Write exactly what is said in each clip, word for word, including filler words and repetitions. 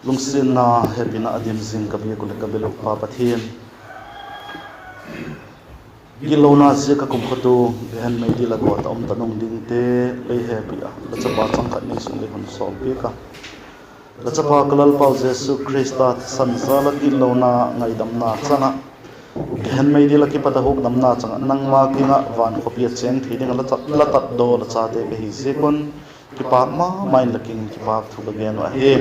Lungsiatna hepina a dim zing ka biak uh leh ka bel uh Pa Pathian, gitlona ziak a kumkhawtu gehen meidil ah gawt ah um ta nung dingte lei hepi ah la chapa chang khat nei sung lei hun sawmpiak a, la chapa ka Lalpau Jesu Khrista thisan jal ah gitlona ngaidamna chang ah gehen meidil ah kipat a hukdamna chang ah nangma kiang ah van khawpi ah chêng thei ding ah la tat, la tatdaw la chate ka hi ziak un, kipâk ma ma in la kiang in kipâk thu ka gen uh ahi.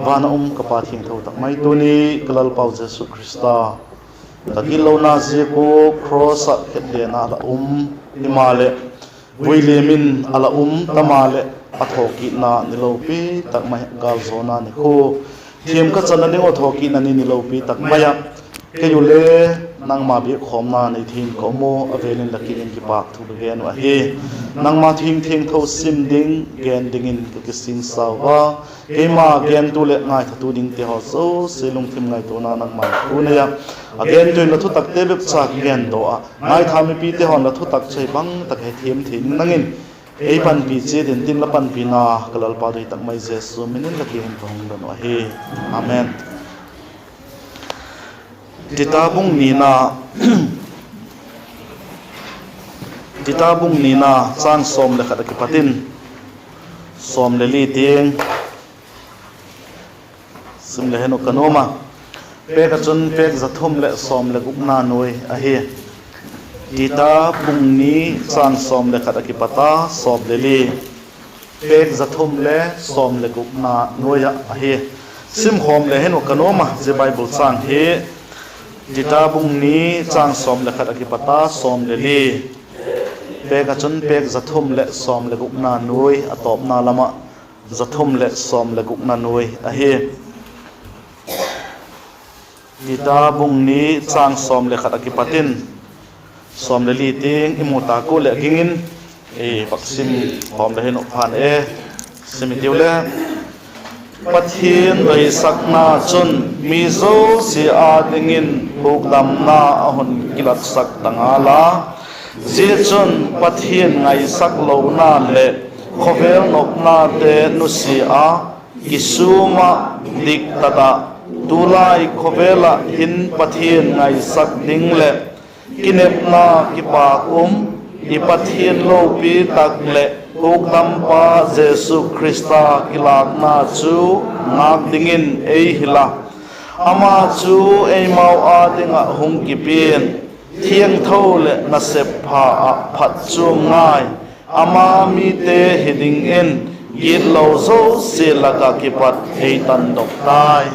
Van a um ka Pa thiangtho tak mai, tuni ka Lalpau Jesu Khrista ka gitlona ziak ua cross ah khetden ah la um, himaleh vuiliam in a la um ta maleh, a thawkitna ni lopi tak mai, gâlzawna ni khu thiam ka channa ding uh thawkitna ni ni lopi tak mai ah kei u le nangma biakkhawmna nei thei in ka um ua, a vêl in la kiang in kipâk thu ka gen uh ahi. Nangma thu thiangtho sim ding, gen dingin ka kisingsau a, keima gentu leh ngaithatu dingte haw zosia lungthim ngaituana nangma'n thu nei a, a gentu in la thutakte bep cha ka gendaw ah, ngaitha mipite haw'n la thutak chu bang tak hethiam thei dingin nang in ei panpi chiat intin, la panpina ka Lalpa doi tak mai Jesu min in la kiang in ka hung don uh ahi. Amen. Tita bung nina, Tita bung nina châng sawm leh khat ah kipat in sawm leh li tiang sim le hen uh ka nuam a, pêk ah chun pêk za thum leh sawm leh gukna nuai ahi. Tita bung ni châng sawm leh khat ah kipat a sawm leh li, pêk za thum le sawm leh gukna nuai ah ahi. Simkhawm le hen uh ka nuam a, zia Bible châng hi Tita bung ni châng sawm leh khat ah kipat a sawm leh li, pêk ah chun pêk za thum leh sawm leh gukna nuai, a tawpna lam ah za thum leh sawm leh gukna nuai ahi. Tita bung ni châng sawm leh khat ah kipat in sawm leh li tiang i mu ta kua leh ging in, ei vak sim khawm le hen uh phan e. Sim i tiu le. Pathian doisakna chun mi zosia â dingin hukdamna a hun kilatsak ta ngal a, zia chun Pathian ngaisak lona leh khawvel nopnate nusia a, kisûm ah dik tak ah, tulai khawvel ah hin Pathian ngaisak ding leh kinepna kipâk um, i Pathian lopi tak leh hukdampa Jesu Khrista kilâkna chu ngâk dingin ei hil a, ama chu eimau â ding ah hung kipia'n, thiangtho leh nasep pha ah phatchuam ngai, ama mite hi dingin gitlo zosia lak ah kipat ei tandok tai.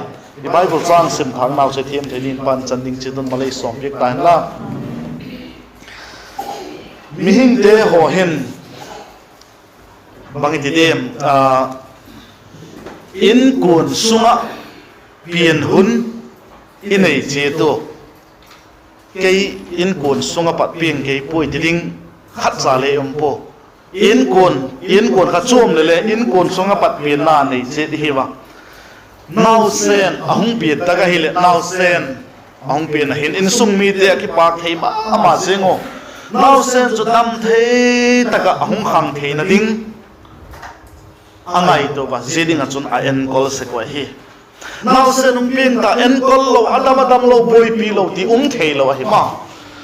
I Bible châng sim thâk nau chu thiam thei dingin pan chan ding chiat un malei sawmpiak ta inla. Mihingte haw hin bang i ti diam, inkuan sung ah pian hun i nei chiat ua, kei inkuan sung ah pat piang kei puai ti ding khat cha le um pua. Inkuan, inkuan kha chuam le le inkuan sung ah pat pianna nei chiat i hi a. Nausen a hung pian tak ahileh, nausen a hung pian a hin insung mite a kipâk thei ma ma zing u. Nausen chu dam thei tak ah a hung khang theina ding a ngaitua a, zia ding ah chun a enkol sek uh ahi. Nausen hung piang ta, enkol lo, a dam a dam lo, buaipi lo ti um theilo ahi ma.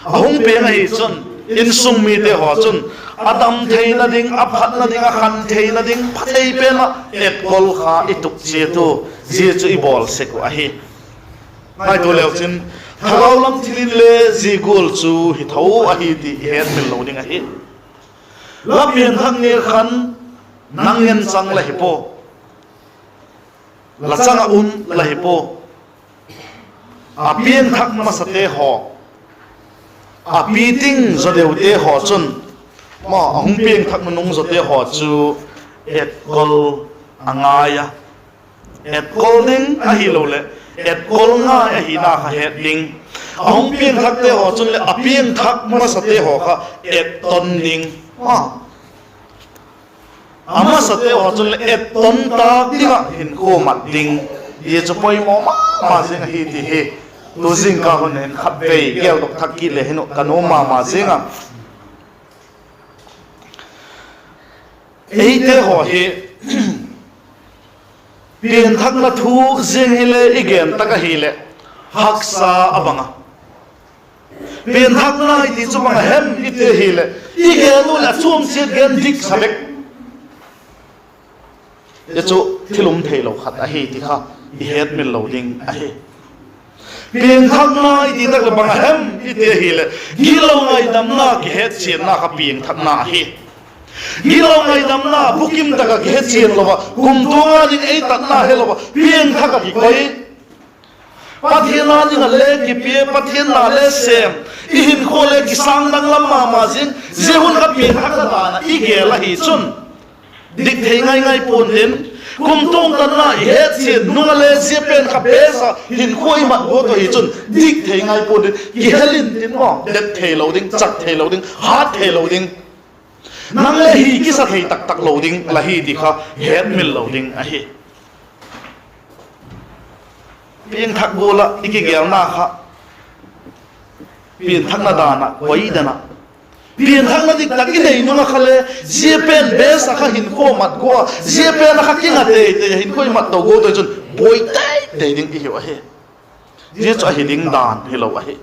A hung piang ahi chun insung mite haw chun a dam theina ding, a phatna ding, a khan theina ding pha thei pen ah etkol kha i tuk chiat u, zia chu i bawl sek uh ahi. Ngaitua leu chin, thagau lam thil in le zia gual chu hi tho ahi ti i hetmil lo ding ahi. La piangthak ni khan nang ngen chang la hi pua, la chang ah um la hi pua. A piangthak masate haw, a piting zaw deute haw chun, ma a hung piangthak nunung zawte haw chu etkol a ngai a. Etkol ding ahiloleh etkol ngai ahina kha het ding. A hung piangthakte haw chun leh a piangthak masate haw kha etton ding. A masate haw chun leh etton tâk ding ah hinkhua mat ding. Zia chu poimaw ma ma zing ahi ti hi tu zingkal hun hin khatvei geldok thak kit le hin uh ka nuam ma ma zing a. Eite haw hi Pianthakna thu ziang hile i gen tak ahileh, haksa a bang a. Pianthakna i ti chu bang a hem i ti ahileh, i gen u leh a chuam chiat gen dik sa vek. Zia chu thil um theilo khat ahi ti kha i hetmil lo ding ahi. Pianthakna i ti tak leh bang a hem i ti ahileh, gitlo ngaidamna kihetchianna kha pianthakna ahi. Gitlo ngaidamna bukim tak ah kihetchian lo ah, kumtuang a ding ei tatna helo ah piangthak ah kikoi, Pathian â ding ah le kipia, Pathian na le sêm, i hinkhua le kisângdang lam ma ma ziang, zia hun kha piangthakna dan ah i gel ahi chun, dik thei ngai ngai pua'n tin, kumtuang tatna i hetchian nung ah le zia pen kha best ah hinkhua i mat guat ahi chun, dik thei ngai pua'n tin, kihel intin maw, det theilo ding, chak theilo ding, hât theilo ding, nang le hi kisa thei tak tak lo ding la hi ti kha hetmil lo ding ahi. Piangthak gual ah i kigelna kha, pianthakna dan ah koi dan ah, pianthakna dik tak i nei nung ah kha le, zia pen best ah kha hinkhua mat gua, zia pen ah kha kinga tei tei hinkhua i mat to gua to chun buai tei tei ding i hiu ahi. Zia chu ahi ding dan hilo ahi.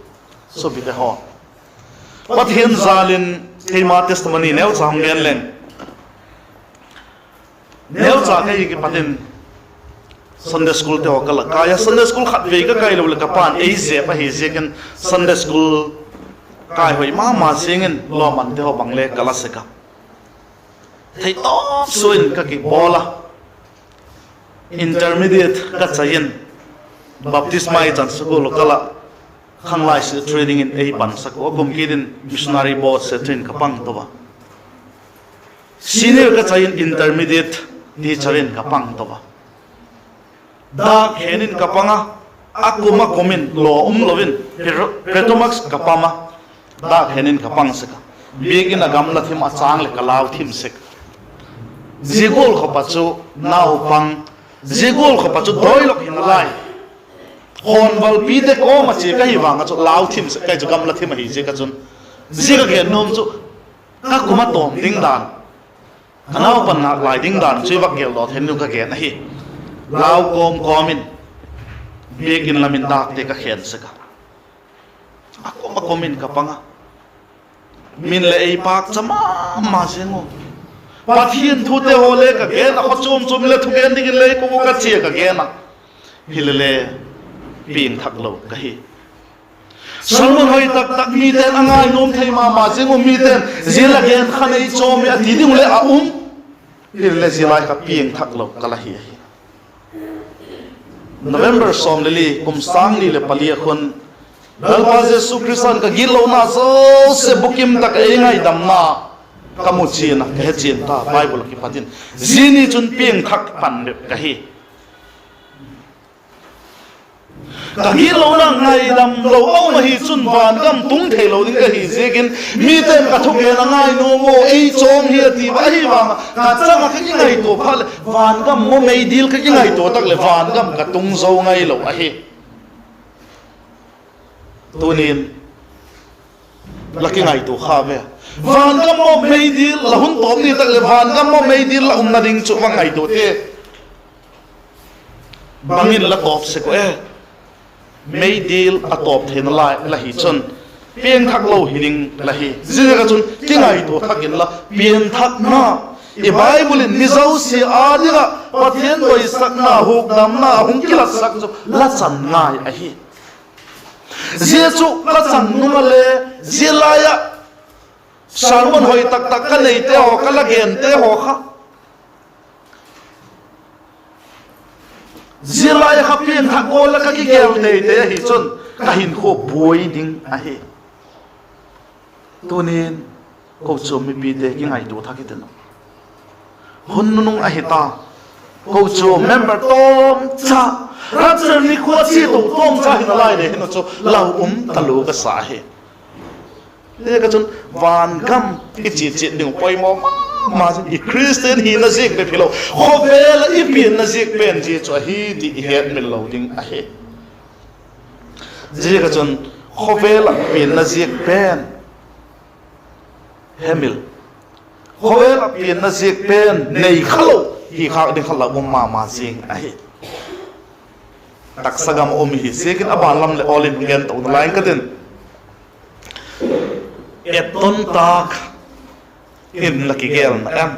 Suapite haw, Pathian jâl in keima testimony neucha hung gen leng. Neucha ka hi kipat in Sunday school te haw ka la kai a, Sunday school khatvei ka kai lo leh ka pa'n ei zep ahi ziakin Sunday school kai hoi ma ma ziang in lawmante haw bang le ka la sek a. Theitawp sua in ka kibawl a. Intermediate ka chai in, baptisma i chan school ka la, khanglai sia training in ei pansak ua, kum kit in missionary board secretary in ka pang to a. Senior ka chai in intermediate teacher in ka pang to a. Dâk khen in ka pang a, a kum a kum in law um lo in, Petro-, Petromax ka pam a, dâk khen in ka pang sek a. Biakin a gamla thim a châng leh ka lau thim sek. Zia gual khop ah chu naupang, zia gual khop ah chu dawilok hi nalai, hawnvalpite kawm ah chia ka hi vang ah chu lau thim sek ka hi chu, gamla thim ahi ziak a chun. Zia ka gen nuam chu ka kum a tawm ding dan, ka naupan nâk lai ding dan chu i vak geldaw thei ding un ka gen ahi. Lau kawm kawm in, biakin lam in dâkte ka khen sek a. A kum a kum in ka pang a. Min leh ei pâkcha ma ma ziang u. Pathian thute haw le ka gen a, khaw chuam chuam in le thugen dingin le ko ka chia ka gen a. Hilele, piangthak lo ka hi. Sermon hoi tak tak mite'n a ngai nuam thei ma ma ziang u, mite'n zia la gen kha nei chawm e a ti ding uh le a um. Hilele zia lai kha piangthak lo ka la hi ahi. November sawm le li, kum sâng ni leh pali a khun, Lalpa Jesu Khrista'n ka gitlona zosia bukim tak ah ei ngaidamna ka mu chian a, ka he chian ta, Bible ah kipat in. Zia ni chun piangthak pan bep ka hi. Ka gitlona ngaidam lo a um ahi chun vangam tung theilo ding ka hi ziakin, mite'n ka thugen a ngai nuam u, ei chawm hi a ti va ahi vang a, ka chang ah ka kingaitua phat leh vangam maw meidil ka kingaitua tak leh vangam ka tung zo ngailo ahi. Tuni'n la kingaitua kha ve. Vangam maw meidil la hun tawp ni tak leh vangam maw meidil la umna ding chu va ngaitua te. Bang in la tawp sek u e? Meidil a tawp theina lai la hi chun, piangthak lo hi ding la hi. Ziaziak ah chun kingaitua thak inla, pianthakna, i Bible in mi zosia â ding ah Pathian doisakna, hukdamna a hung kilatsak chu la chan ngai ahi. Zia chu ka chan nung ah le, zia lai ah sermon hoi tak tak ka neite haw, ka la gente haw kha, zia lai ah kha piangthak gual ah ka kigel tei tei ahi chun, ka hinkhua buai ding ahi. Tuni'n kochuam mipite kingaitua thak i tin, hun nunung ahi ta. Kochuam member tawmcha, rapture nikhua chia to tawmcha hina lai le hin u chu lau um talua ka sa hi. Ziaziak ah chun vangam i chia chiat ding poimaw ma ma zing, i Christian hina ziak bep hilo, khawvel ah i pianna ziak pen zia chu ahi ti i hetmil lo ding ahi. Ziaziak ah chun khawvel ah pianna ziak pen hemil, khawvel ah pianna ziak pen nei kha lo hi khâk ding kha lau um ma ma zing ahi. taksa gam ah um i hi ziakin a ban lam leh awl in gen to nalai ing ka tin. Etton tâk in la kigelna em?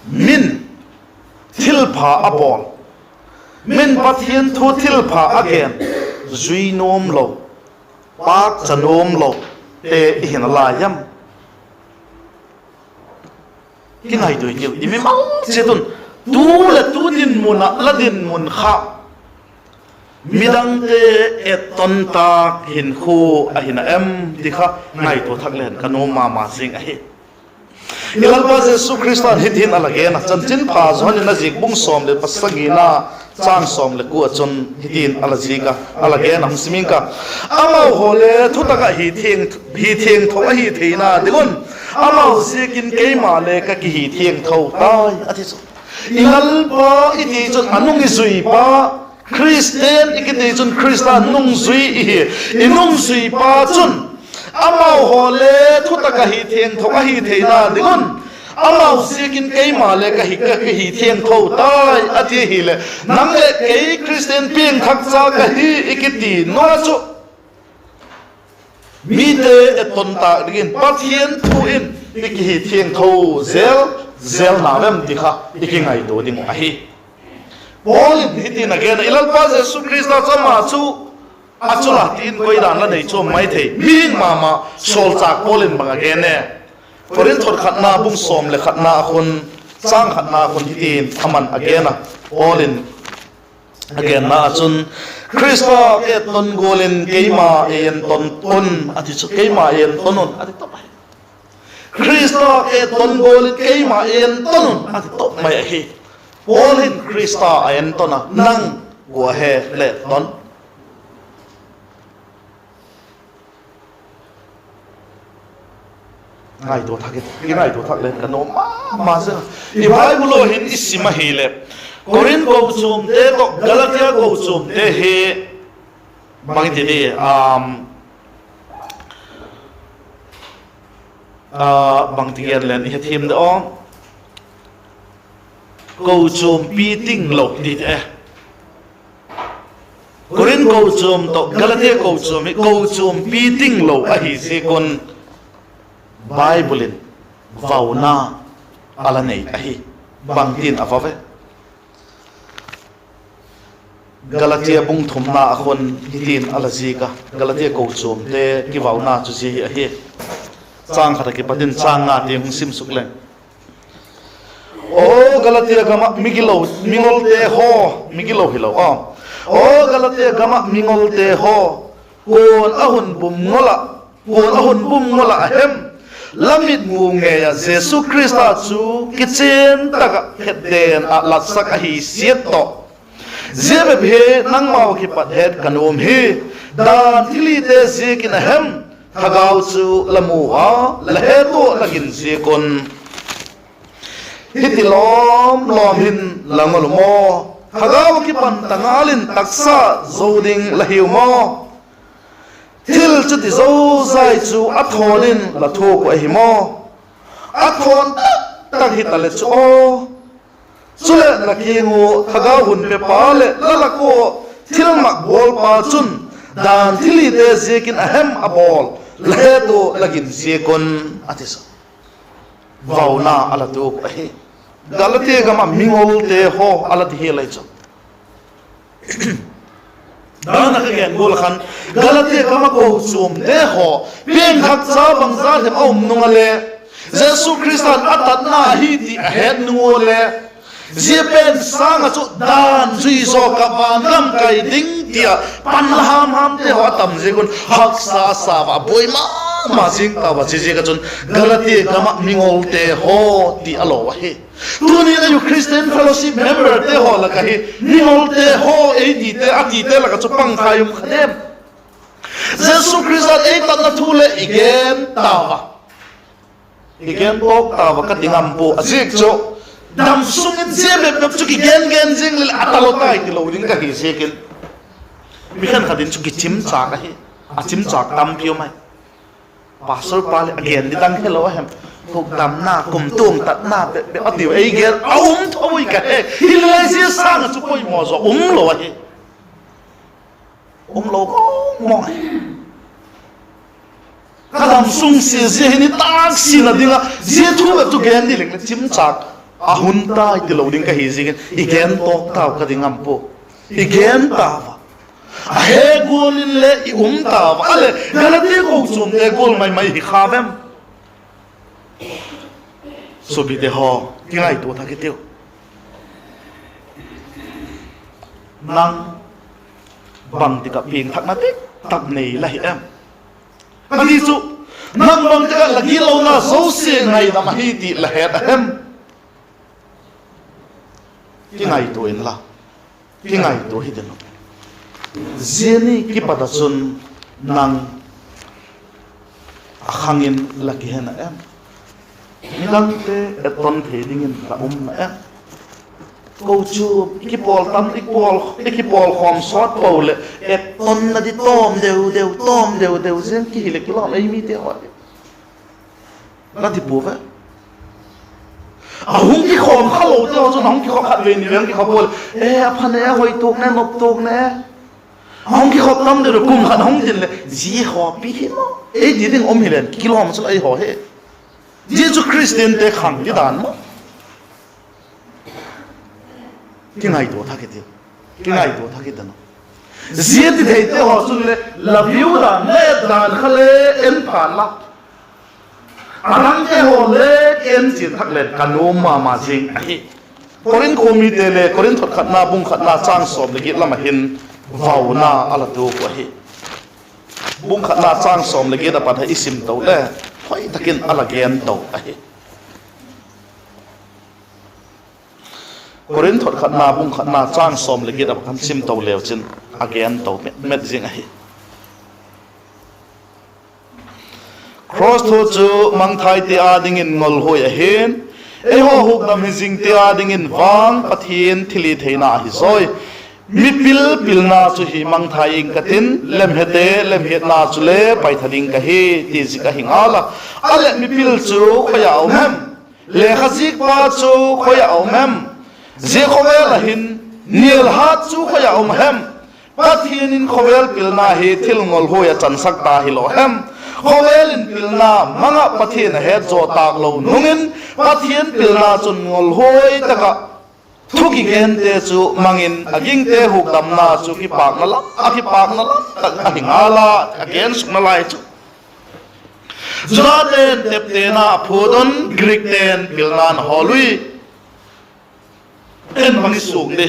Min thilpha a bawl, min Pathian thu thilpha a gen, zui nuam lo, pâkcha nuam lo te i hi nalai em? Kingaitua i tiu, i mimal chiat un, tu leh tu dinmun ah la dinmun kha midangte etton tâk hinkhua ahi na em ti kha ngaitua thak leng ka nuam ma ma zing ahi. I Lalpa Jesu Khrista'n hitin a la gen a, Chanchinpha Johan in a ziak bung sawm leh pasagina, châng sawm leh kua ah chun hitin a la ziak a, a la gen a, hung sim ing ka. Amau haw le thutak ah hi thiangtho ahi theina ding un, amau ziakin keima le ka kihi thiangtho tai, a ti chu. I Lalpa i ti chun a nung i zuipa, Khristian i kiti chun Khrista nungzui i hi. I nungzuipa chun amau haw le thutak ah hi thiangtho ahi theina ding un, amau ziakin keima le ka hi, ka kihi thiangtho tai, a ti ahileh, nang leh kei Khristian piangthak cha ka hi i kiti nung ah chu mite etton tâk dingin Pathian thu in i kihi thiangtho zel, zel na vem ti kha i kingaitua ding uh ahi. Paul in hitin a gen a, i Lalpa Jesu Khrista chu ama chu a chul a ti in koidan la nei chuam mai thei, mihing ma ma, sawlchâk Paul in bang a gen e? Korinth khatna bung sawm leh khatna a khun, châng khatna khun hitin aman a gen a, Paul in a genna ah chun, Khrista ka etton gual in keima ei enton un, a ti chu, keima ei enton un, a ti top ahi. Khrista ka etton gual in keima ei enton un, a ti top mai ahi. Paul hin Khrista a enton a, nang kua he le ton? Ngaitua thak i, kingaitua thak leng ka nuam ma ma zing a. I Bible ah hin i sim ahileh, Korinth kochuamte tawh Galatia kochuamte hi bang i ti di, um, bangti gen leng i hethiam de aw. Kochuampi tinglo ti e. Korinth kochuam tawh Galatia kochuam hi kochuampi tinglo ahi ziak un Bible in vauna a la nei ahi. Bangtin a vau e? Galatia bung thumna ah khun hitin a la zik a, Galatia kochuamte kivauna chu zia hi ahi. Châng khat ah kipat in châng nga tiang hung sim suk leng. Aw Galatia gam ah migilote haw, migilo hilo aw. Aw Galatia gam ah migilote haw, kua'n a hun bum ngol ah, kua'n a hun bum ngol ah a hem? La mitmu ngei ah Jesu Khrista chu kichian tak ah khetden ah latsak ahi siat tawh. Zia bep hi nangmau kipat het ka nuam hi. Dan thilhite ziakin a hem? Thagau chu la mu a, la het ua la gin ziak un. Hiti lawm lawm hin la ngol u maw? Thagau kipan ta ngal in taksa zo ding la hiu maw? Thil chuti zozai chu a thawn in la thuak uh ahi maw? A thawn tak tak hitaleh chu aw. Chuleh la kiang ua thagau hun pepa leh la lak ua thilmak bawlpa chun dan thilhite ziakin a hem a bawl? La het ua la gin ziak un, a ti sa. Vauna a la tuak uh ahi. Galatia gam ah migilote haw a la ti hial ahi chu. Dan ah ka gen gual ah khan, Galatia gam ah kochuamte haw, piangthak cha bangza hem a um nung ah le, Jesu Khrista'n a tatna ahi ti a het nung ua le, zia pen sâng ah chu dan zui zaw ka van gam kai ding ti ah pan la ham hamte haw a tam ziak un haksa a sa ua, a buai ma ma zing tau a. Ziaziak ah chun Galatia gam ah migilote haw ti a lo ahi. Tuni'n a U Christian Fellowship memberte haw lak ah hi migilote haw ei tite, a tite lak ah chu pangkhai um kha diam? Jesu Khrista'n ei tatna thu leh i gen tau a, i gen tawk tau a ka ti ngam pua. A ziak chu damsung in zia bep bep chu kigen gen zing leh a talo tai ti lo ding ka hi ziakin. Mi khenkhat in chu kichimchâk ahi, a chimchâk tampi um ai. Pastor pa leh a gen di dang helo a hem? Hukdamna, kumtuang tatna bep bep a tiu, ei gen a um tho ui ka he. Hileh zia sâng ah chu poimaw zaw um lo ahi. Um lo mawng mawng ahi. Ka dam sung sia zia hi ni tâk sina ding ah zia thu bep chu gen di leng leh chimchâk a hun tai ti lo ding ka hi ziakin i gen tawk tau ka ding am pua. I gen tau a, a he gual in le i um tau a, a leh Galati kochuamte gual mai mai hi kha vem? Suapite haw, kingaitua thak i tiu. Nang bangtik ah piangthakna dik tak nei la hi em? A ti chu, nang bangtik ah la gitlona zosia ngaidam ahi ti la het a hem? Kingaitua inla, kingaitua hi den uh. Zia ni kipat ah chun nang a khang in la kihen a em? Midangte etton thei dingin la um na em? Kochuam i kipawl tam, i kipawl, i kipawl khawm sawt po leh ettonna di tawm deu deu, tawm deu deu ziang kihi leh kilawm ei mite haw. La ti pua ve. A hung kikhawm kha lote haw chun a hung kikhawm khat vei ni vei hung kikhawm pua leh, e, a pha ne, a hoi tuak ne, nop tuak ne. A hung kikhawm tam deu leh kum khat a hung tin leh, zia haw pi hi maw, ei ti ding um hilen kilawm chu la ei haw hi. Zia chu Khristiante khang di dan maw? Kingaitua thak i tiu. Kingaitua thak i den uh. Zia ti theite haw chun le la view dan, la et dan kha le en phat la, a dangte haw le en chian thak leng ka nuam ma ma zing ahi. Korinth khua mite le Korinth hot khatna bung khatna châng sawm leh giat lam ah hin vauna a la tuak uh ahi. Bung khatna châng sawm leh giat a pat hi i sim to le, hoi tak in a la gen to ahi. Korinth hot khatna bung khatna châng sawm leh giat a pat khan sim to leu chin a gen to met met zing ahi. Cross thu chu mangthaite â dingin ngolhuai ahi'n, eihaw hukdam hi zingte â dingin vang Pathian thilhitheina ahi zawi. Mipil pilna chu hi mangthai ing ka tin, lemhete lemhiatna chule paitha ding ka hi, ti zik ahi ngal a. A leh mipil chu khoi ah um hem? Lekha zikpa chu khoi ah um hem? Zia khawvel ah hin nial hat chu khoi ah um hem? Pathian in khawvel pilna hi thil ngolhuai ah chansak ta hilo hem? Khawvel in pilna mang ah Pathian a het zaw tâk lo nung in, Pathian pilna chun ngolhuai tak ah thu kigente chu mang in, a gingte hukdamna chu kipâkna lam, a kipâkna lam tak ahi ngal a, a gen sukna lai chu. Judate'n teptena a phut un, Greekte'n pilna'n a hawl ui. En bang i suak di?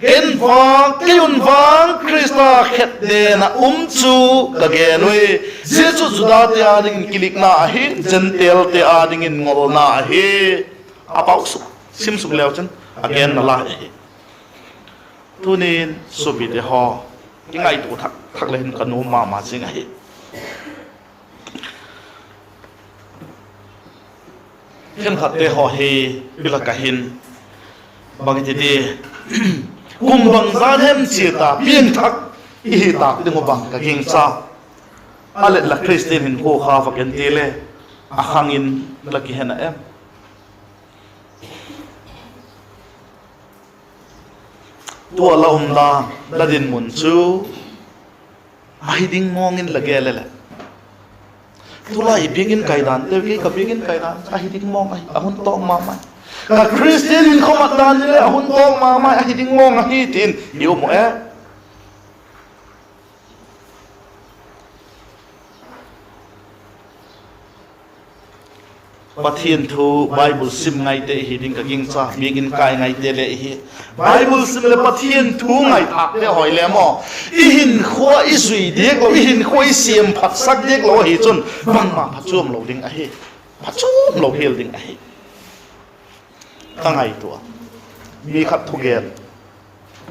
Ken vang, kei un vang Khrista khetden ah um chu ka gen ui. Zia chu Judate â dingin kilikna ahi, Gentilete â dingin ngolna ahi. A pau suk, sim suk leu chun a genna lai ahi. Tuni'n suapite haw, kingaitua thak thak le hin ka nuam ma ma zing ahi. Khenkhatte haw hi i lak ah hin, bang i ti di, kum bangzat hem chia ta piangthak i hi tâk ding uh bang ka gingcha. A leh la Khristian hinkhua kha vak en ti le, a khang in la kihen a em? Tua la umdan, la dinmun chu ahi ding mawng in la gel le leh, tulai biakin kaidanteu, kei ka biakin kaidan ahi ding mawng ahi, a hun tawk ma mai. Ka Khristian hinkhua matdan le a hun tawk ma mai, ahi ding mawng ahi, ti'n i um uh e. Pathian thu Bible sim ngaite i hi ding ka gingcha, biakin kai ngaite le i hi. Bible sim leh Pathian thu ngaithâkte haw le maw, i hinkhua i zui diak lo, i hinkhua i siamphatsak diak lo ahi chun bangma phachuam lo ding ahi, phachuam lo hial ding ahi. Ka ngaitua a, mi khat thugen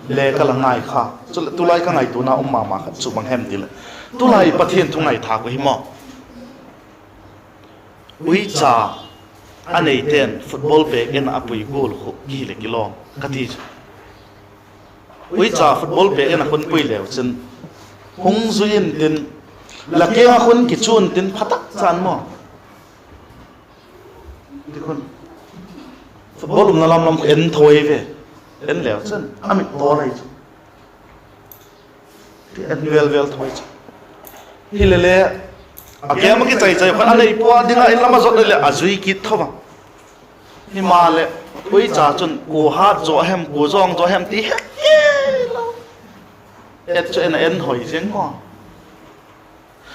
le ka la ngai kha, chuleh tulai ka ngaituana um ma ma khat chu bang hem ti leh, tulai Pathian thu ngaithâk uh hi maw, uicha a neite'n football pêk en ah a pui gual khu kihileh kilawm ka ti chu. Uicha football pêk en ah khun pui leu chun, hung zui intin, la kiang ah khun kichuan tin, pha tak chan maw. Ti khun, football umna lam lam en tho ve. En leu chun a mit tawl ahi chu. Ti en vel vel tho chu. Hilele, a game a kichai chai khan a nei pua ding a, in lam a zot leh a zui kit tho a. Himaleh, uicha chun kua hat zaw hem, kua zawng zaw hem ti het kei lo. Et chu en a en hoi zing maw.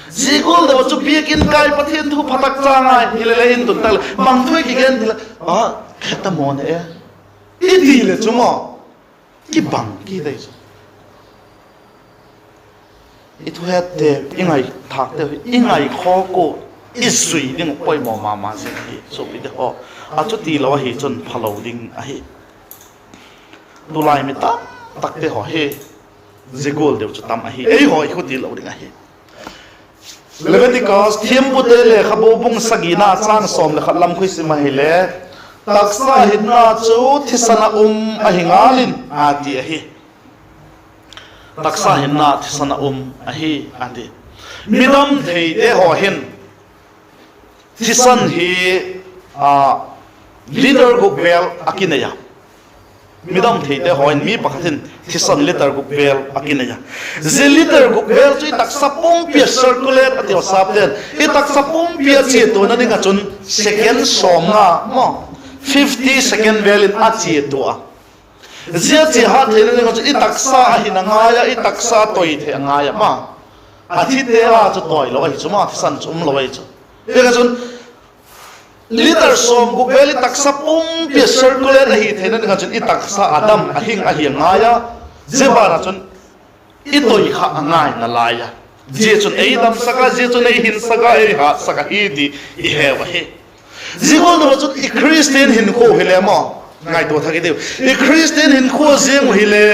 Zia gual deu chu biakin kai, Pathian thu pha tak cha ngai, hilele in tun tak leh bang thu i kigen ti leh, a, khet ta maw ne e, i ti leh chu maw, kibang kit ei chu. I thuhette, i ngaithâkte, i ngaikhawk ua i zui ding uh poimaw ma ma zing ahi, suapite haw. A chuti lo ahi chun phalo ding ahi. Tulai mi tam takte haw hi zia gual deu chu tam ahi, ei haw i khuti lo ding ahi. Leviticus Thiampute lekhabu bung sagina châng sawm leh khat lam khu i sim ahile, taksa hinna chu thisan ah um ahi ngal in a ti ahi. Taksa hinna thisan ah um ahi a ti. Mi dam theite haw hin thisan hi, a, litre guk vel a kinei a. Mi dam theite haw in mi pakhat in thisan litre guk vel a kinei a. Zia litre guk vel chu i taksa pumpi a circulate a ti a, sapte'n i taksa pumpi a chiatuana ding ah chun second sawmnga maw, fifty second vel in a chiatua a. Zia chia hat theina ding ah chun i taksa a hin a ngai a, i taksa toi thei a ngai a ma. A thite a chu toi lo ahi chu ma, thisan chu um lo ahi chu. Ziak a chun litre sawmguk vel i taksa pumpi a circulate ahi theina ding ah chun i taksa a dam a hing ahi a ngai a. Zia ban ah chun i toi kha a ngai nalai a. Zia chun ei damsak a, zia chun ei hinsak a, ei hatsak ahi ti i heu ahi. Zia gual deu ah chun i Khristian hinkhua hile maw, ngaitua thak i tiu. I Khristian hinkhua ziang uh hile,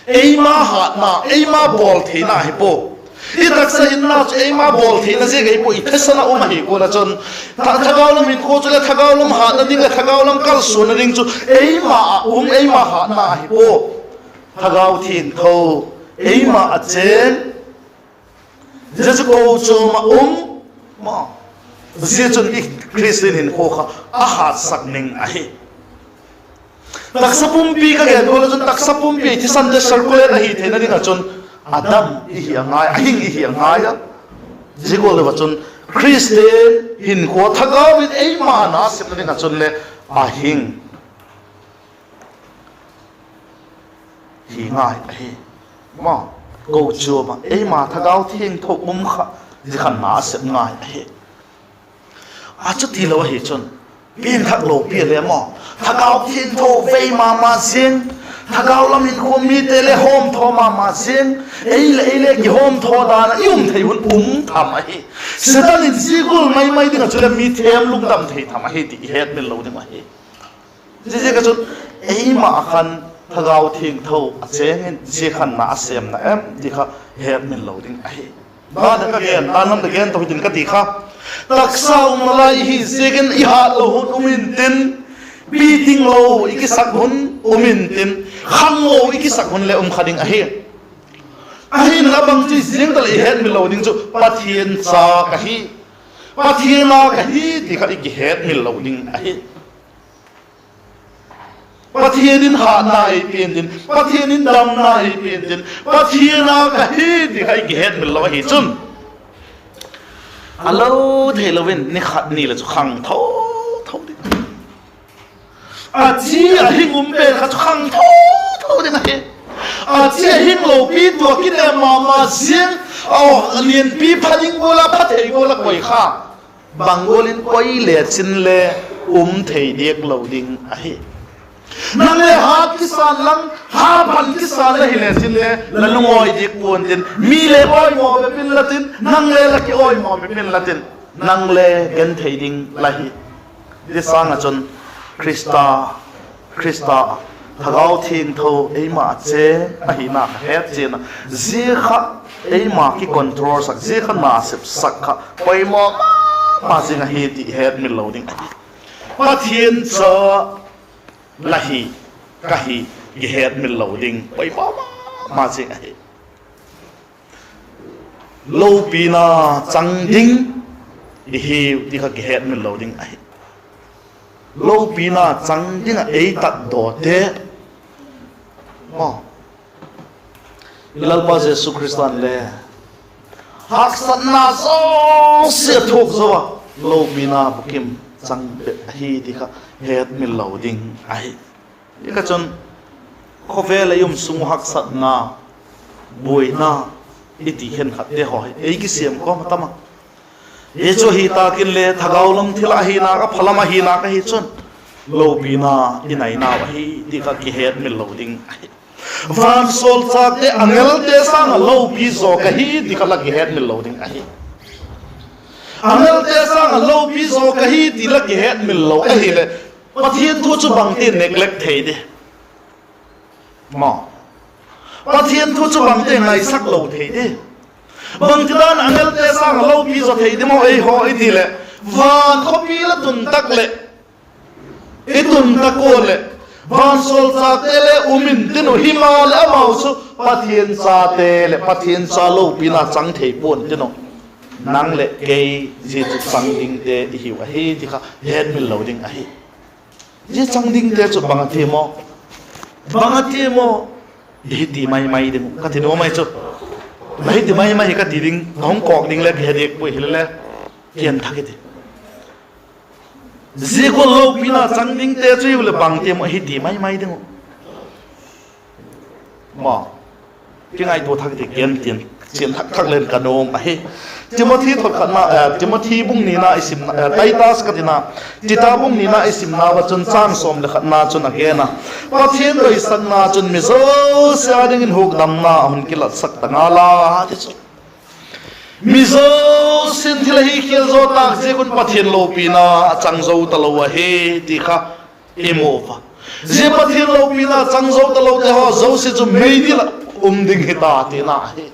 eima hatna, eima bawl theina hi pua. I taksa hinna chu eima bawl theina ziak ahi pua, i thisan ah um ahi gual ah chun, tha-, thagau lam hinkhua chu leh thagau lam hatna ding leh thagau lam kalsuanna ding chu eima ah um, eima hatna ahi pua. Thagau Thiangtho eima a chêng, zia chu kochuam ah um maw, zia chun i Khristian hinkhua kha a hatsak ding ahi. Taksa pumpi ka gen gual ah chun taksa pumpi thisante circulate ahi theina ding ah chun a dam i hi a ngai, a hing i hi a ngai a. Zia gual deu ah chun Khristian hinkhua thagau in eima na sepna ding ah chun le a hing hi ngai ahi. Ma, kochuam ah eima thagau thiangtho um kha, zia khan na a sep ngai ahi. A chuti lo ahi chun, piangthak lopi le maw, thagau thiangtho vei ma ma ziang, thagau lam hinkhua mite le hawmthaw ma ma ziang, ei leh ei le kihawmthaw dan ah i um thei hun um tham ahi. Setan in zia gual mai mai ding ah chule mi thêm lungdam thei tham ahi ti i hetmil lo ding ahi. Ziaziak ah chun eima ah khan thagau thiangtho a chêng in zia khan na a sêmna em ti kha hetmil lo ding ahi. Dan ah ka gen, dan lam ah gen to hitin ka ti kha, taksa umna lai i hi ziakin i hat lo hun um intin, piting lo i kisak hun um intin, khanglo i kisak hun le um kha ding ahi. Ahinla bangchi ziang taleh i hetmil lo ding chu Pathian cha ka hi, Pathian a ka hi ti kha i kihetmil lo ding ahi. Pathian in hatna ei pian tin, Pathian in damna ei pian tin, Pathian a ka hi ti kha i kihetmil lo ahi chun, a lo theilo in ni khat ni leh chu khang tho tho ding. A chi a hing um pen kha chu khang tho tho ding ahi. A chi a hing lopi tua kinêm ma ma ziang, a lianpi pha ding gual a, pha thei gual a koi kha, bang gual in koi le chin le um thei diak lo ding ahi. Nang le hat kisan lang, ha phan kisan la hile chin le la lungawi diak pua'n tin, mi le awimaw bep in la tin, nang le la kiawimaw bep in la tin, nang le genthei ding la hi. Zia sâng ah chun Khrista, Khrista, Thagau Thiangtho eima a chêng ahina kha het chian a, zia kha eima kicontrolsak, zia kha nasepsak kha poimaw ma ma zing ahi ti hetmil lo ding ahi. Pathian cha la hi, ka hi, kihetmil lo ding poimaw ma ma zing ahi. Lopina chang ding, i hiu ti kha kihetmil lo ding ahi. Lopina chang ding ah ei tatdawte, maw, i Lalpa Jesu Khrista'n le haksatna zosia thuak zo a, lopina bukim chang bep ahi ti kha hetmil lo ding ahi. Hi kha chun khawvel ah i um sung uh haksatna, buaina i ti khenkhatte haw hi ei kisiam kawm a tam a. Hi chu ahi tâk in le thagau lam thil ah ahi nak a, pha lam ahi nak ahi chun lopina i nai nau ahi ti kha kihetmil lo ding ahi. Vansawlchâkte, angelte sâng ah lopi zaw ka hi ti kha la kihetmil lo ding ahi. Angelte sâng ah lopi zaw ka hi ti la kihetmil lo ahileh, Pathian thu chu bangtin neglect thei di? Pathian thu chu bangtin ngaisak lo thei di? Bangtidan angelte sâng ah lopi zaw thei di maw ei haw i ti leh, van khawpi la tun tak leh, i tun tak ua leh, vansawlchâkte le um intin uh, himaleh amau chu Pathian chate leh Pathian cha lopina chang thei pua'n tin uh. Nang leh kei zia chu chang dingte i hiu ahi ti kha hetmil lo ding ahi. Zia chang dingte chu bang a ti maw? Bang a ti maw? I hi ti mai mai ding uh ka ti nuam ahi chu. La hi ti mai mai hi ka ti ding, ka hung kawk ding le kihe diak puai hile le, kian thak i ti. Zia gual lopina chang dingte chu i hiu leh bang ti maw, i hi ti mai mai ding uh. Maw, kingaitua thak i ti, kian tin, chian thak thak len ka nuam ahi. Timothy thot khatna, eh, Timothy bung nina i simna, eh, Titus ka tina, Tita bung nina i simna ua chun châng sawm leh khatna chun a gen a, Pathian doisakna chun mi zosia â dingin hukdamna a hun kilatsak ta ngal a, ti chu. Mi zosia'n thil ahi khial zaw tâk ziak un Pathian lopina a chang zo talo ahi ti kha i mu a. Zia Pathian lopina chang zo talote haw zosia chu meidil ah um ding hi ta tina ahi.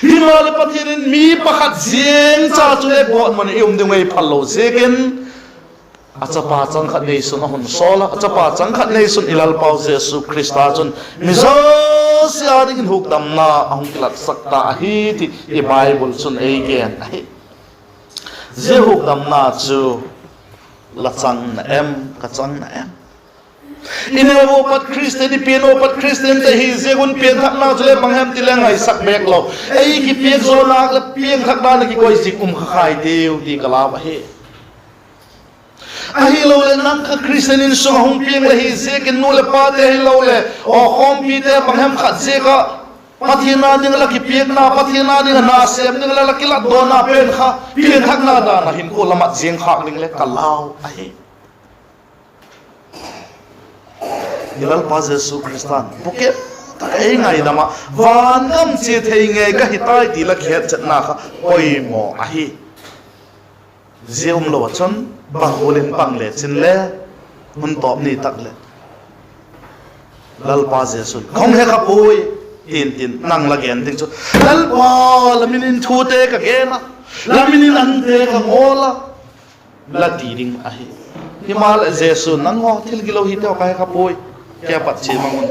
Himaleh Pathian in mi pakhat ziang cha chu le gawtmun ah i um ding ei phal lo ziakin, a chapa chang khat neisun a hun sawl a, a chapa chang khat neisun i Lalpau Jesu Khrista chun mi zosia â dingin hukdamna a hung kilatsak ta ahi ti i Bible chun ei gen ahi. Zia hukdamna chu la chang na em, ka chang na em? I neu a pat Khristian, i pian a pat Khristian te hi ziak un pianthakna chu le bang hem ti le ngaisak bek lo. Ei kipiak zaw nak leh piangthakna na kikoi ziak um kha khai tiu ti ka lau ahi. Ahiloleh nang kha Khristian insung a hung piang la hi ziakin nu leh pate hiloleh aw khawmpite bang hem khat ziak ah Pathian â ding ah la kipiakna, Pathian â ding ah na sêm ding ah la kilatdawna pen kha piangthakna dan ah hin kua la mat ziang khâk ding le ka lau ahi. I Lalpa Jesu Khrista'n bukim tak ei ngaidam ah, van gam chia thei ngei ka hi tai ti la kihetchetna kha poimaw ahi. Zia umlo ah chun bang gual in pang le chin le, hun tawp ni tak leh Lalpa Jesu'n, ka hung he kha puai, tin tin nang la gen ding chu, Lalpa, la min in thute ka gen a, la min in ante ka ngawl a, la ti ding ahi. Himaleh Jesu'n, nanghaw thil gilo hiteu ka he kha puai, kei a pat chia mang un.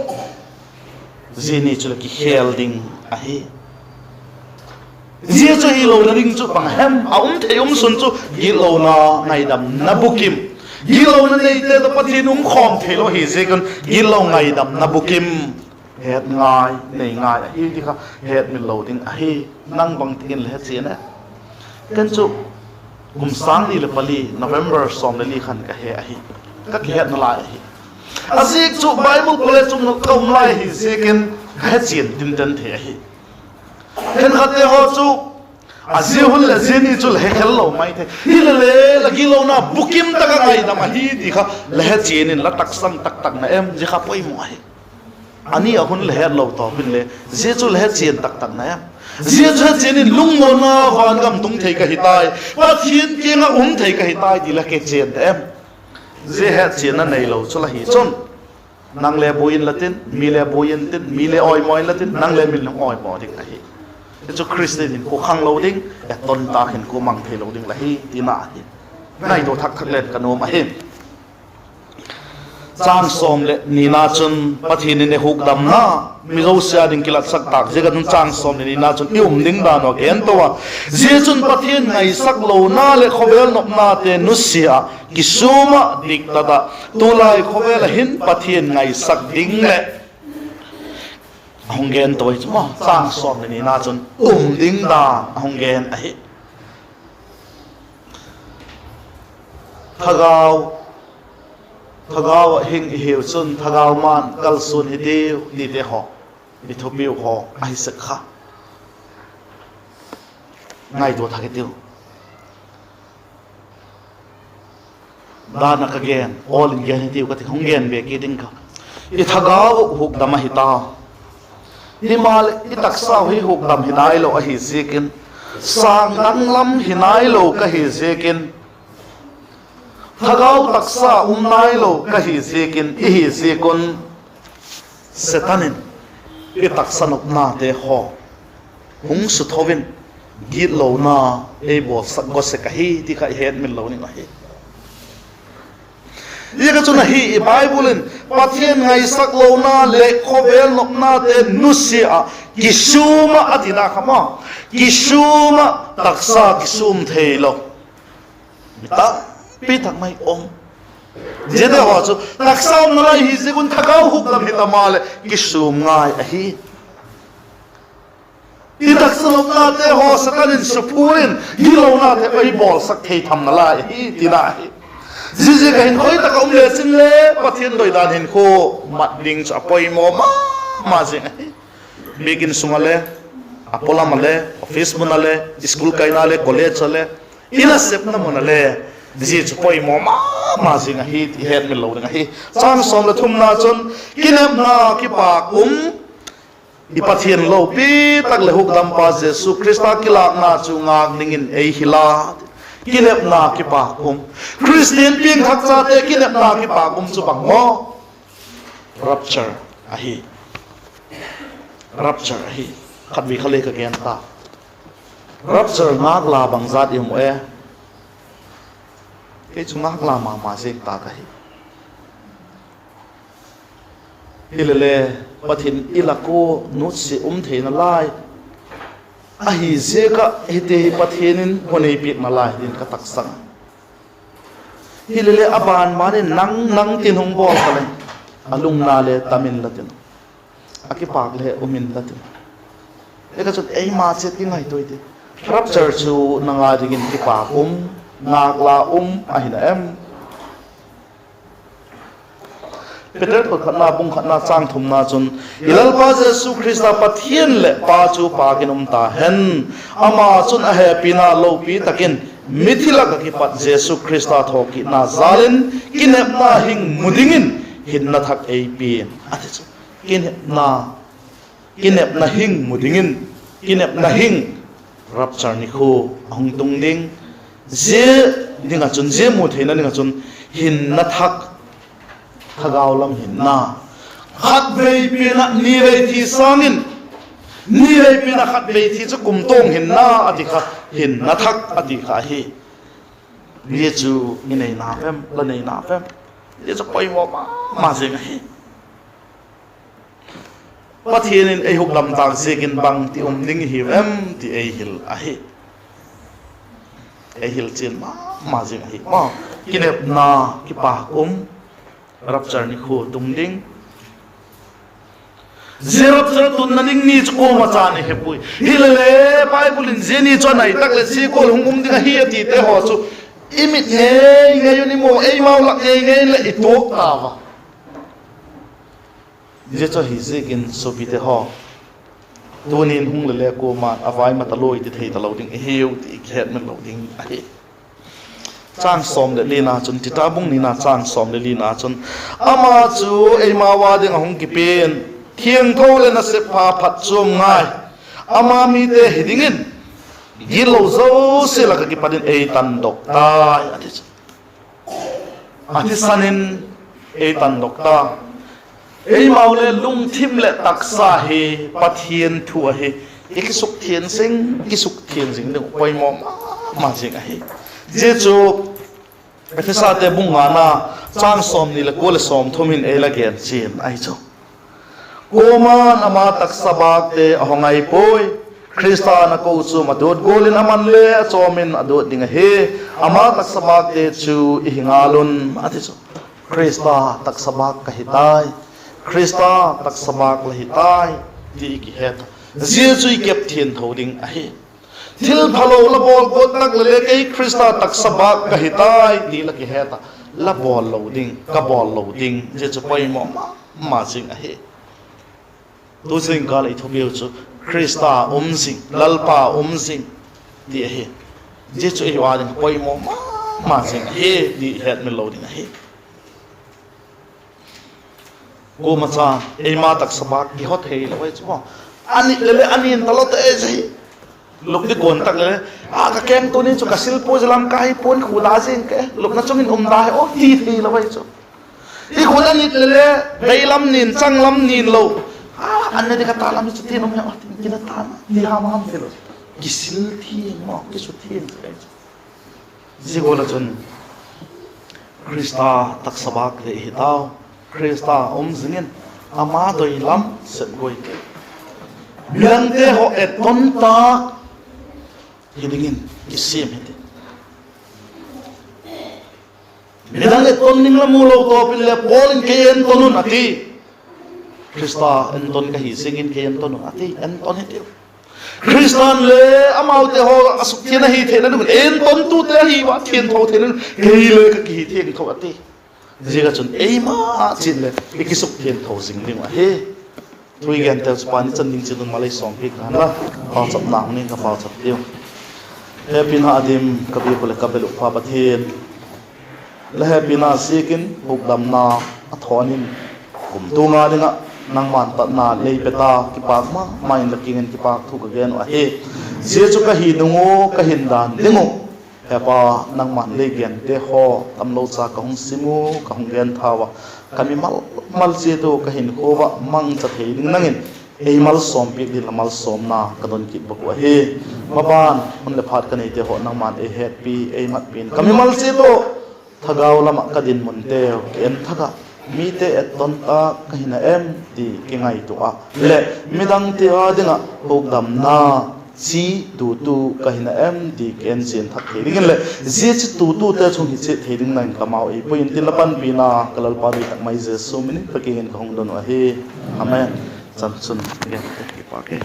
Zia ni chu le kikhel ding ahi. Zia chu hilona ding chu bang hem? A um thei um sun chu gitlona, ngaidamna bukim. Gitlona neite tawh Pathian um khawm theilo hi ziak un gitlo, ngaidamna bukim het ngai, nei ngai ahi ti kha hetmil lo ding ahi. Nang bangtik in la he chian e? Ken chu kum sâng ni leh pali November sawm leh li khan ka he ahi, ka kihetna lai ahi. A ziak chu Bible College chung ka um lai hi ziakin ka he chian tinten thei ahi. Khenkhatte haw chu a zia hun leh zia ni chu la he khel lo mai thei. Hilele la gitlona bukim tak ah ngaidam ahi ti kha la he chian in la taksang tak tak na em? Zia kha poimaw ahi. A ni a hun la het lo tawp in le zia chu la he chian tak tak na em? Zia chu he chian in, lungnatna van gam tung thei ka hi tai, Pathian kiang ah um thei ka hi tai ti la he chian ta em? Zia hetchianna neilo chu la hi chun, nang le buai inla tin, mi le buai intin, mi le awimaw inla tin, nang le min lung awimaw ding ahi. Hi chu Khristian hinkhua khanglo ding, e, ton tâk hinkhua mang theilo ding la hi tina ahi. Ngaitua thak thak len ka nuam ahi. Châng sawm leh nina chun Pathian in ei hukdamna, mi zosia ding kilatsak tâk ziak ah chun châng sawm leh nina chun i um ding dan uh a gen to a. Zia chun Pathian ngaisak lona leh khawvel nopnate nusia ah, kisûm ah, diktat ah, tulai khawvel ah hin Pathian ngaisak ding leh a hung gen to ahi chu maw. Châng sawm leh nina chun um ding dan a hung gen ahi. Thagau, thagau ah hing i hiu chun thagau ma'n kalsuan hitiu tite haw, i thupiu haw ahi sek kha. Ngaitua thak hitiu. Dan ah ka gen, awl in gen hitiu ka ti, hung gen be kit ing ka. I thagau uh hukdam ahi ta. Himaleh i taksa uh hi hukdam hi nailo ahi ziakin, sâng dang lam hi nailo ka hi ziakin, thagau taksa um nailo ka hi ziakin, i hi ziak un, Setan in i taksa nopnate haw hung sutho in, gitlona ei bawlsak gaw sek ahi ti kha i hetmil lo ding ahi. Ziak ah chun ahi, i Bible in Pathian ngaisak lona leh khawvel nopnate nusia ah, kisûm ah a tina kha maw, kisûm ah, taksa kisûm theilo mi tampi tak mai um. Ziate haw chu taksa umna lai hi ziak un thagau hukdam hi ta maleh kisûm ngai ahi. I taksa nopnate haw Setan in suphul in, gitlonate ei bawlsak thei tham nalai ahi tina ahi. Ziaziak ah hin khoi tak ah um lechin le Pathian doidan hinkhua mat ding chu a poimaw ma ma zing ahi. Biakin sung ah le, a pawlam ah le, office mun ah le, school kaina le, college ah le, i nasepna mun ah le, zia chu poimaw ma ma zing ahi ti hetmil lo ding ahi. Châng sawm leh thumna chun, kinepna kipâk um, i Pathian lopi tak leh hukdampa Jesu Khrista kilâkna chu ngâk dingin ei hil a. Kinepna kipâk um. Khristian piangthak chate kinepna kipâk um chu bang maw? Rapture ahi. Rapture ahi. Khatvei kha le ka gen ta. Rapture ngâk la bangzat i um e? Kei chu ngâk la ma ma zing ta ka hi. Hilele, Pathian i lak ua nutsia um theina lai ahi ziak ah hiti hi Pathian in hun ei piakna lai ding ka taksang. Hilele a ban ban in nang nang tin hung bawl ta leng, a lungna le tam inla tin, a kipâk le um inla tin. Ziak ah chun eima chiat kingaitua i ti. Rapture chu nang â dingin kipâk um, ngâk la um ahi na em? Peter thot khatna bung khatna châng thumna chun, i Lalpa Jesu Khrista Pathian leh Pa chu pâk in um ta hen. Ama chun a hepina lopi tak in mithi lak ah kipat Jesu Khrista thawkitna jâl in kinepna hing mu dingin hinna thak ei pia in, a ti chu. Kinepna, kinepna hing mu dingin, kinepna hing, rapture nikhua a hung tung ding. Zia ding ah chun, zia mu theina ding ah chun hinna thak, thagau lam hinna, khatvei pian ah nivei thi sâng in, nivei pian ah khatvei thi chu kumtuang hinna a ti kha, hinna thak a ti kha ahi. Zia chu i neina em, la neina em? Zia chu poimaw ma ma zing ahi. Pathian in ei hukdam tâk ziakin bangti um ding i hiu em ti ei hil ahi. Ei hil chian ma ma zing ahi. Kinepna kipâk um, rapture nikhua tung ding. Zia rapture tunna ding ni chu kuama chan i he puai. Hilele, Bible in zia ni chu a nai tak leh zia gual hung um ding ahi a tite haw chu i mit ngei ngei un i mu, eimau lak ngei ngei leh i tuak tau a. Zia chu ahi ziakin suapite haw, tuni'n hung lele kuama'n a vai mat a lui ti thei talo ding i hiu ti i kihetmil lo ding ahi. Châng sawm leh lina chun, Tita bung nina châng sawm leh lina chun, ama chu eimau â ding ah hung kipia'n, thiangtho leh nasep pha phatchuam ngai, ama mite hi dingin gitlo zosia lak ah kipat in ei tandok tai, a ti chu. A thisan in ei tandok ta. Eimau le lungthim leh taksa hi Pathian thu ahi. I kisukthiang zing, kisukthiang zing ding uh poimaw ma ma zing ahi. Zia chu Ephesate bung ngana châng sawmni leh kua leh sawmthum hin ei la gen chian ahi chu. Kuama'n ama taksa bâkte a hawng ngai puai. Khrista na kochuam a duat gual in aman le a chawm in a duat ding ahi. Ama taksa bâkte chu i hi ngal un, a ti chu. Khrista taksa bâk ka hi tai. Khrista taksa bâk la hi tai, ti i kihet a. Zia chu i kep thiangtho ding ahi. Thil phalo la bawl guat tak leh le kei Khrista taksa bâk ka hi tai ti la kihet a, la bawl lo ding, ka bawl lo ding, zia chu poimaw ma ma zing ahi. Tu zingkal i thupiu chu Khrista um zing, Lalpa um zing ti ahi. Zia chu ei ua ding poimaw ma ma zing ahi ti hetmil lo ding ahi. Kuama cha eima taksa bâk kihot thei lo ahi chu maw. A nit leh le a nin talo te zi. Lup di kuan tak leh le, a ka kengtu ni chu ka sil pua, zia lam ka hi pua'n khu da zing ke, lupna chung in um da hi aw ti thei lo ahi chu. I khut a nit leh le, vei lam nin, chang lam nin lo, a, an ne di ka ta lam hi chu tin um hi aw, tin kina ta na ti ham ham thei lo. Kisil thiang maw, kisu thiang thei chu. Zia gual ah chun Khrista taksa bâkte i hi tau. Khrista um zing in, ama doi lam sep guai ti. Midangte haw etton tâk hi dingin kisiam hi ti. Midang etton ding la mu lo tawp in le Paul in, kei enton un a ti. Khrista enton ka hi ziakin kei enton un a ti, enton hi tiu. Khrista'n le amaute haw a sukthiang ahi theina ding un, entontute ahi ua thiangtho theina ding un kei le ka kihi thiangtho a ti. Ziak ah chun eima chiat leh i kisukthiangtho zing ding uh ahi. Thu i genteu chu pani chan ding chiat un malei sawmpiak ta hen la, pauchapna hung ning ka pauchap tiu. Hepina a dim ka biak uh leh ka bel uh Pa Pathian, la hepina ziakin hukdamna a thawn in, kumtuang a ding ah nangma'n tatna lei pe ta, kipâk ma ma in la kiang in kipâk thu ka gen uh ahi. Zia chu ka hi nung uh, ka hin dan ding uh, Hepa, nangma'n lei gente haw tamlo cha ka hung sim u, ka hung gen thau a, ka mimal mal chiat uh, ka hinkhua ah mangcha thei ding nang in ei malsawmpiak ding la malsawmna ka don kit bak uh ahi. Maban hun leh phat ka neite haw nangma'n ei hetpi, ei matpi in ka mimal chiat uh, thagau lam ah ka dinmunteu ki en thak ah, mite etton tâk ka hina em ti kingaitua ah leh midangte â ding ah hukdamna chi tutu ka hina em ti ki en chian thak thei dingin leh zia chi tutute chung hi chiat thei dingin kamau ei pui intin, la panpina ka Lalpa doi tak mai Jesu min in ka kiang in ka hung don uh ahi. Amen. Chan chun gen te kipâk e.